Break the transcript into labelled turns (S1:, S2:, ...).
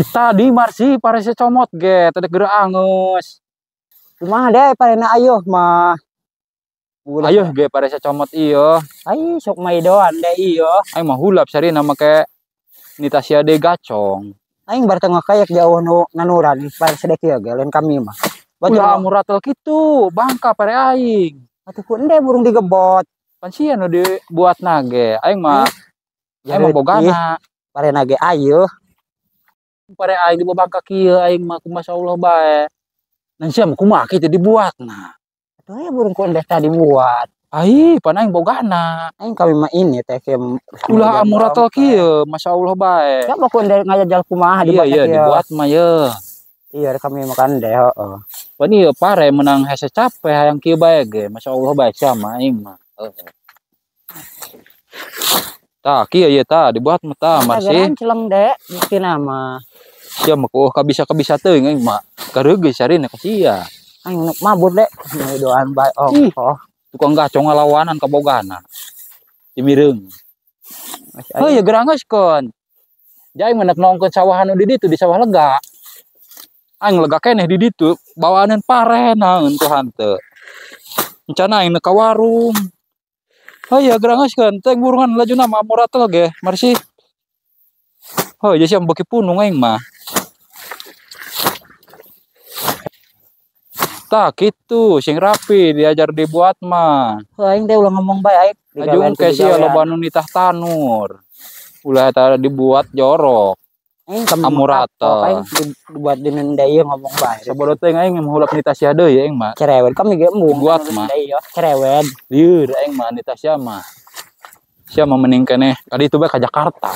S1: Tadi marsi pare comot ge tadi geura angeus.
S2: Kumaha deh parena ayuh mah.
S1: Ayuh ge pare comot ieu.
S2: Ai sok maidoan deh ieu.
S1: Aing mah hulap sarina make nitasia de gacong.
S2: Aing bar tengah kayak jauh nu nanuran pare sedek ieu ge lain kami mah.
S1: Ulah amuratel kitu, bangka pare aing.
S2: Atuh ku ende burung digebot.
S1: Pan sia nu dibuat nage, aing mah aing mah bogana.
S2: Pare nage ayuh.
S1: Pare aing dibawa bangka kieu aing mah kumaha Allah bae. Nan sia mah kumaha kitu dibuatna.
S2: Atuh aya burung ku endeh tadi dibuat.
S1: Ai, pan aing bogana.
S2: Aing kami mah ini teh kieu.
S1: Ulah amuratel kieu, masyaallah bae.
S2: Siapa ku endeh ngajajal kumaha dibuat
S1: kieu. Iya, dibuat mah ye.
S2: Iya, kami makan deh, heeh.
S1: Pan ieu pare menang hese capek hayang kieu bae ge, masyaallah bae sia mah aing mah. Heeh. Tah kieu ieu tah dibuat mah tah marsi.
S2: Celeng dek buktina mah.
S1: Sia mah kuh kabisa-kabisa teuing aing mah. Kareugeus sarina ka sia.
S2: Aing mabur dek, doan bae ongkoh.
S1: Tukang gacong ngalawanan ka bogana. Dimireung. Heuh ya gerangeuskeun. Jai mah nek nongkeun sawahan nu di ditu di sawah lega. Aing lega keneh di ditu, bawaaneun pare naeun tuh hanteu. Rencana aing ka warung. Heuh ya gerangeuskeun, teh burungan lajuna mah muratel ge, marsi. Heuh ya sia beuki punung aing mah. Tah kitu sing rapi diajar dibuat mah.
S2: Heuh aing teh ulah ngomong bae aing.
S1: Ajung ke sia loba nu nitah tanur. Ulah eta dibuat jorok.
S2: Aing amurata. Aing dibuat dinen deui ngomong bae.
S1: Sabodo teh aing mah hulap nitah sia deui aing mah.
S2: Cerewet kami ge embung.
S1: Dibuat mah.
S2: Cerewet.
S1: Lieur aing mah nitah sia mah. Sia mah mending keneh kadi itu bae ka Jakarta.